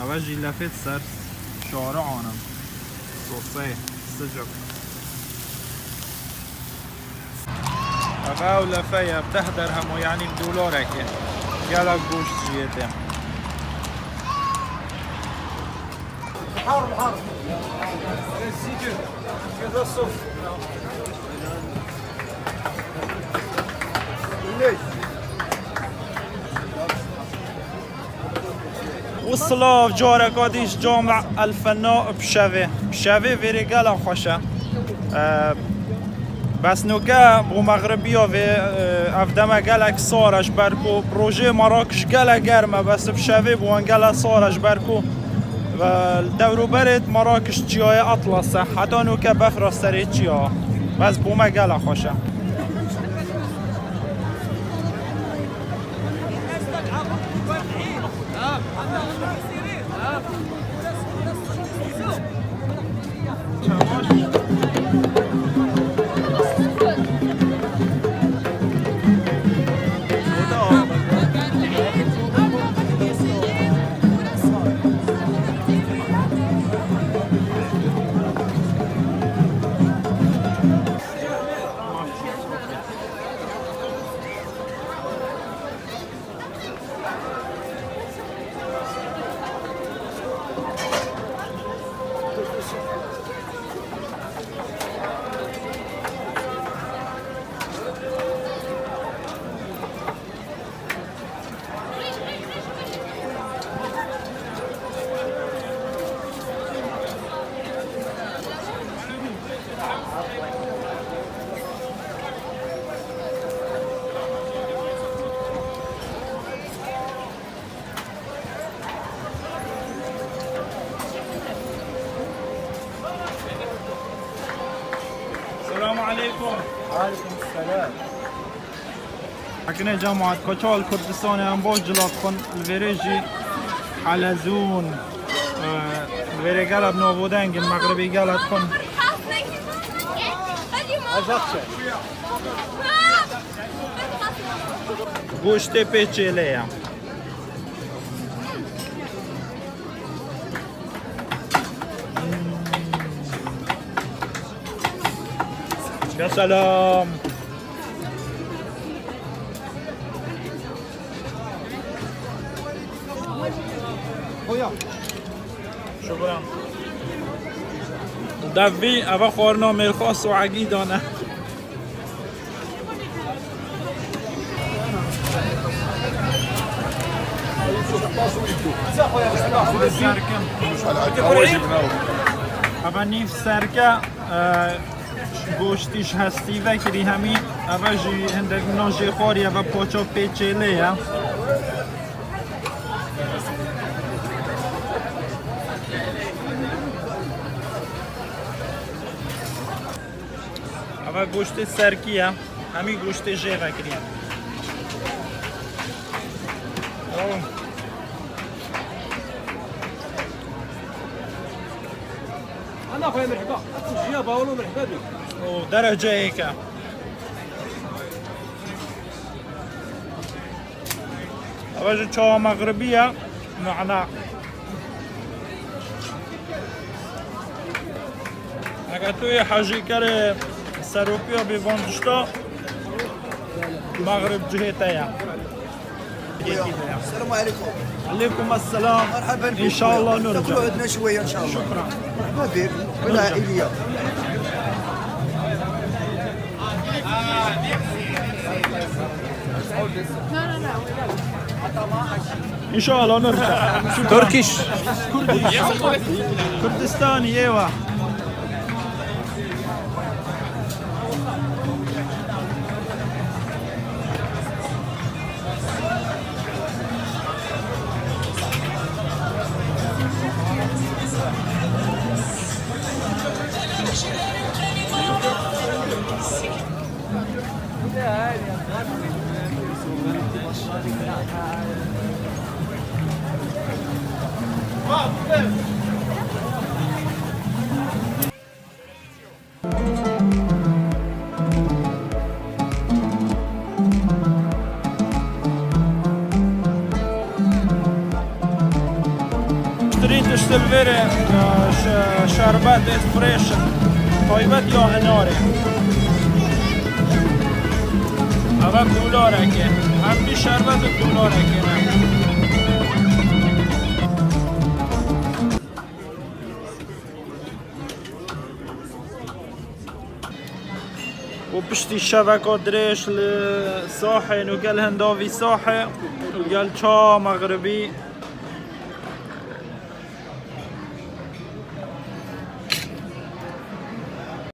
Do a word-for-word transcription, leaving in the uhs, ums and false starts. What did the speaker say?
Eve jî lefê ser şari'an in. Sosê sicik. Eve ew lefe ye, bi deh derhem û, yanî bi dolarekê. Gelek goşt jî yê tê. Silav, careka dî ji Cami El Fena bi şevê. Bi şevê vêrê gelek xweş e. Ee, bes nûke bo mexribiya vê, e, ev deme gelek sar e, ji ber ku rojê Merakiş gelek germ e, bes bi şevê bi wan gelek sar e, ji ber ku, e, li dewroberê Merakiş çiyayê Atlas e. Heta nûke befra serê çiya. Bes bo me gelek xweş e. Selamu aleykum. Aleykum selam. Hakine cemaat, koça li Kurdistanê em baş cila dixwin, li vêrê jî helezûn, e, li vêrê gelek navûdeng in, mexribî gelek dixwin. Goştê pê çêlê ye. Ya selam. Şukran. Devî eva xwarina mêrxas û egîdan e. Eve nîv serke, e, goştî ji hestî vekirî hemî, eve jî hindek nan jê xwarî, eve poça pê çêlê ye. Eve goştê serkî ye. Hemî goştê jê vekirî ye. Ana xwe merheba. Jiya bawlo merheba bî. O derece yek e. Eve jî çawa mexribî ye. Mana. Eger tu yê hecî kerê seropiya bê van tişta, mexrib cihê te ye. Selamu aleykum. Aleykum esselam. Merhaba. İnşallah, Nur hocam. تقعد عندنا شوية إن شاء الله. Şükran. مرحبا بك. بالعائلية. İnşallah, Nur hocam. Turkish. Kurdish. Kurdistani, eyvah. Tiştê li vêrê, e, şe-, şerbetê fresh in. Taybet ya hinarê. Eve dolareke. Em bî şerbet û dolareke ne. Û piştî şeveka dirêj li Sahê, û gel hindavî Sahê, û gel ça mexribî.